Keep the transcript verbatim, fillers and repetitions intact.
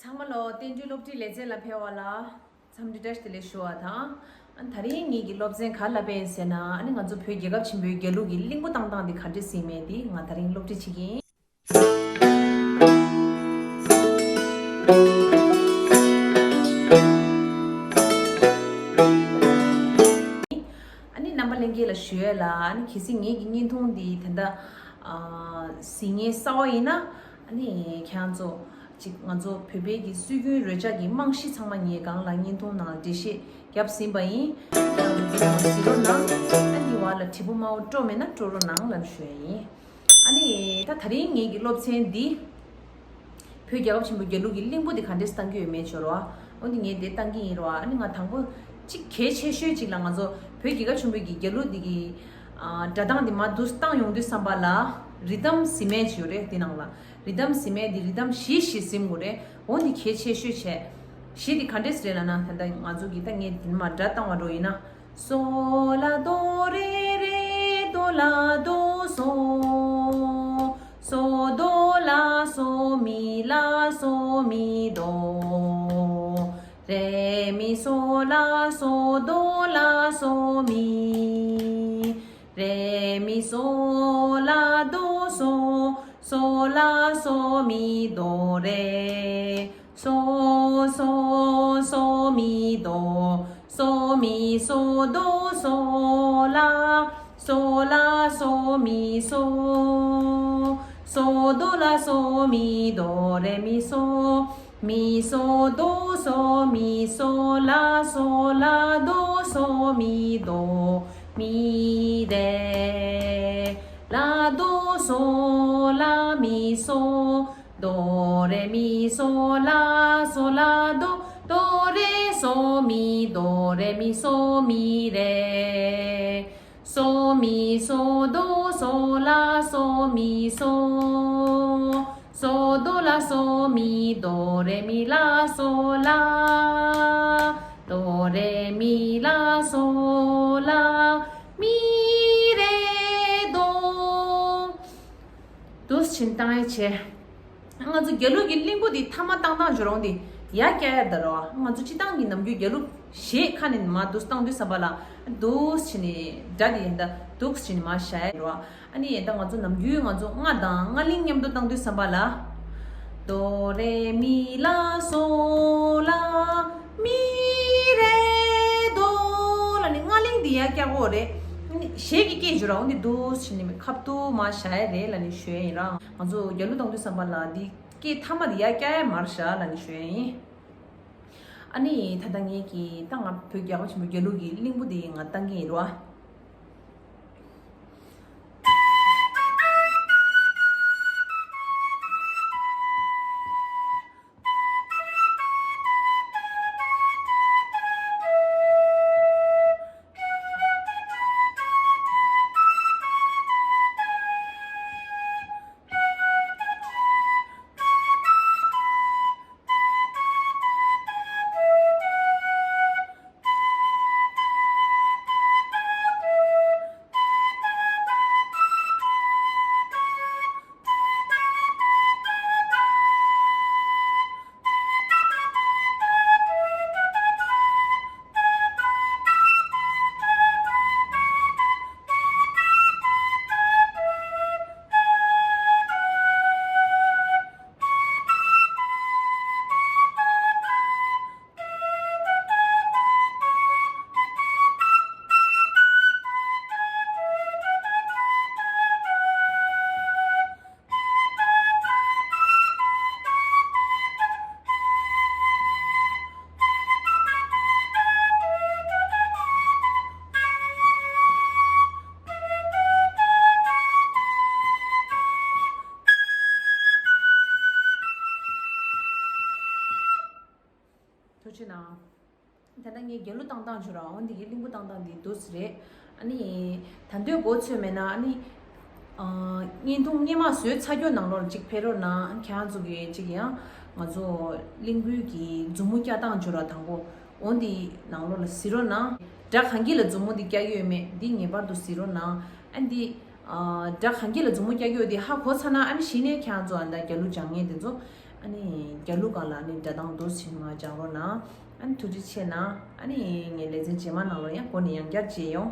ཚང་མ་ལོ་བསྟན་འགྲོའི་སློབ་ཁྲིད་ལེ་ཚན་ལ་ཕེབས་པ་ལ་འཚམས་འདྲི་བཀྲ་ཤིས་བདེ་ལེགས་ཞུ་བ་དང་། ཨ་ནི་དེ་རིང་ངེད་ཀྱི་སློབ་ཚན་ག་རེ་བསླབ་པ་ཡིན་ཟེར་ན། ཨ་ནི་ང་ཚོ་བོད་རྒྱལ་ཁབ་ཆེན་པོའི་རྒྱལ་གླུ་གི་གླིང་བུ་བཏང་སྟངས་དེ་ག་འདྲས་ཟིན་མེད་དེ་ང་དེ་རིང་སློབ་ཁྲིད་བྱེད་ཀྱི་ཡིན། ཨ་ནི་རྣམ་པ་ལྷན་རྒྱས་ལ་ཞུ་ཡས་ལ། ཨ་ནི་གལ་སྲིད་ངེད་ཀྱི་བརྙན་ཐུང་འདི་ད་ལྟ་ཨ་གཟིགས་མཁན་གསར་པ་ཡིན་ན། ཨ་ནི་ཁྱེད་རང་ཚོ་ཅིག་ང་ཚོ་བོད་པའི་གི་སྲོལ་རྒྱུན་རོལ་ཆ་གི་རྨང་གཞི་ཚང་མ་ངས་སྒང་ལ་བརྙན་ཐུང་ནང་འགྲེལ་བཤད་བརྒྱབ་ཟིན་པ་ཡིན། ཁྱེད་རང་ཚོ་འདི་ནང་གཟིགས་རོགས་གནང་། ཨ་འདི་བར་ལ་དྲིལ་བུ་དམར་པོ་སྤྲོ་མེད་ན་སྤྲོ་རོགས་གནང་ལབ་ཞུ་ཡས་ཡིན། ཨ་ནི་ད་དེ་རིང་ངེད་ཀྱི་སློབ་ཚན་འདི་བོད་རྒྱལ་ཁབ་ཆེན་པོའི་རྒྱལ་གླུ་གི་གླིང་བུ་འདི་ག་འདྲས་བཏང་གི་ཡོད་མེད་བྱོས་རོགས། འོ་འདི་ངས་དེ་བཏང་གི་ཡིན་རོགས། ཨ་ནི་ང་དང་པོ་གཅིག་གལ་ཆེ་ཤོས་གཅིག་ལ་ང་ཚོ་བོད་རྒྱལ་ཁབ་ཆེན་པོའི་གི་རྒྱལ་གླུ་འདི་གི་ཨ་སྒྲ་གདངས་འདི་མར་འདུག་བཏང་ཡོང་དུས་ཙམ་པ་ལ་རི་དམ་ཟིན་མེད་ཅིག་ཡོད་རེད། འདི་ནང་ལ་རི་དམ་ཟིན་མེད་འདི་རི་དམ་བཞི་ཞིག་ཟིན་དགོས་རེད། འོ་འདི་གལ་ཆེ་ཤོས་བྱས། བཞི་འདི་ག་འདྲས་རེད་ལབ་ན། ད་ལྟ་ང་ཚོ་གི་ད་ངས་འདི་མར་སྒྲ་བཏང་བ་འདྲ་ཡིན་ན། སོ་ལ་དོ་རེ་རེ་དོ་ལ་དོ་སོ། སོ་དོ་ལ་སོ་མི་ལ་སོ་མི་དོ། རེ་མི་སོ་ལ་སོ་དོ་ལ་སོ་མི། རེ་མི་སོ་ལ་དོ་སོ། སོ་ལ་སོ་མི་དོ་རེ། སོ་སོ་སོ་མི་དོ། སོ་མི་སོ་དོ་སོ་ལ། སོ་ལ་སོ་མི་སོ། སོ་དོ་ལ་སོ་མི་དོ་རེ་མི་སོ། མི་སོ་དོ་སོ་མི་སོ་ལ། སོ་ལ་དོ་སོ་མི་དོ་མི་རེ། ལ་དོ་སོ་ལ་མི་སོ། དོ་རེ་མི་སོ་ལ། སོ་ལ་དོ། དོ་རེ་སོ་མི། དོ་རེ་མི་སོ་མི་རེ། སོ་མི་སོ་དོ་སོ་ལ། སོ་མི་སོ། སོ་དོ་ལ་སོ་མི། དོ་རེ་མི་ལ་སོ་ལ། དོ་རེ་མི་ལ་སོ་ལ། མི་རེ་དོ། དུས་ཕྱིན་བཏང་ཡས་བྱས། ང་ཚོ་རྒྱལ་གླུ་གི་གླིང་བུ་འདི་མཐའ་མ་བཏང་སྟངས་བྱོས་རོགས། འདི་ཡར་བཀྱག་ཡས་ད་རོ། ང་ཚོ་སྤྱིར་བཏང་གི་ནམ་རྒྱུན་རྒྱལ་གླུ་གཞས་ཁ་ནས་མར་འདུག་བཏང་དུས་ཙམ་པ་ལ་འདུག་བྱས་ནས་སྒྲ་འདི་ཡིན་ད་འདུག་བྱས་ནས་མར་བཞག་ཡས་རོ། ཨ་ནི་ཡིན་ད་ང་ཚོ་ནམ་རྒྱུན་ང་ཚོ་རྔ་དང་རྔ་གླིང་མཉམ་དུ་བཏང་དུས་ཙམ་པ་ལ། དོ་རེ་མི་ལ་སོ་ལ་མི་རེ་དོ་ལབ་ནས་རྔ་གླིང་འདི་ཡར་བཀྱག་དགོས་རེད། ཨ་ནི་གཞས་ཀྱི་སྐད་བྱོས་རོགས། འདི་འདུག་བྱས་ནས་ཁ་ཐུག་མར་བཞག་ཡས་རེད་ལབ་ནས་ཞུ་ཡས་ཡིན་ར། ང་ཚོ་རྒྱལ་གླུ་བཏང་དུས་ཙམ་པ་ལ་འདི་སྐད་མཐའ་མ་དེ་ཡར་བཀྱག་ཡས་མར་བཞག་ལབ་ནས་ཞུ་ཡས་ཡིན། ཨ་ནི་ད་ལྟ་ངས་ཀྱིས་ད་ང་བོད་རྒྱལ་ཁབ་ཆེན་པོའི་རྒྱལ་གླུ་གི་གླིང་བུ་དེ་ང་བཏང་གི་ཡིན་རོ། ཐུགས་རྗེ་གནང་། ད་ལྟ་ངས་རྒྱལ་གླུ་བཏང་སྟངས་བྱོས་ར། འོ་འདི་གི་གླིང་བུ་བཏང་སྟངས་འདི་འདུག་སེ་རེད། ཨ་ནི་ད་དུང་གོ་ཚོད་མེད་ན། ཨ་ནི་ཨ་བརྙན་ཐུང་སྔོན་མ་བཟོས་ཚར་རྒྱུ་ནང་ལོགས་ལ་གཅིག་ཕེབས་རོགས་གནང་། ཁྱེད་རང་ཚོ་གི་གཅིག་ཡང་ང་ཚོ་གླིང་བུའི་གི་མཛུབ་མོ་བཀྱག་སྟངས་བྱོས་ར། དང་པོ་འོ་འདི་ནང་ལོགས་ལ་གཟིགས་རོགས་གནང་། སྒྲ་གང་གི་ལ་མཛུབ་མོ་འདི་བཀྱག་གི་ཡོད་མེད་འདི་ངེས་པར་དུ་གཟིགས་རོགས་གནང་། ཨ་འདི་ཨ་སྒྲ་གང་གི་ལ་མཛུབ་མོ་བཀྱག་གི་ཡོད་འདི་ཧ་གོ་ཚར་ན། ཨ་ནི་གཞི་ནས་ཁྱེད་རང་ཚོ་ཨ་ད་རྒྱལ་གླུ་སྦྱང་མཁན་དེ་ཚོ་ ཨ་ནི་རྒྱ་གླུ་སྒང་ལ་ཨ་ནི་སྒྲ་གདངས་འདུག་སེ་མར་སྦྱང་རོགས་གནང་། ཨ་ནི་ཐུགས་རྗེ་ཆེ་གནང་། ཨ་ནི་ངའི་ལེ་ཚན་རྗེས་མ་ནང་ལོགས་ཡང་སྒོ་ནས་ཡང་བསྐྱར་མཇལ་ཡོང་།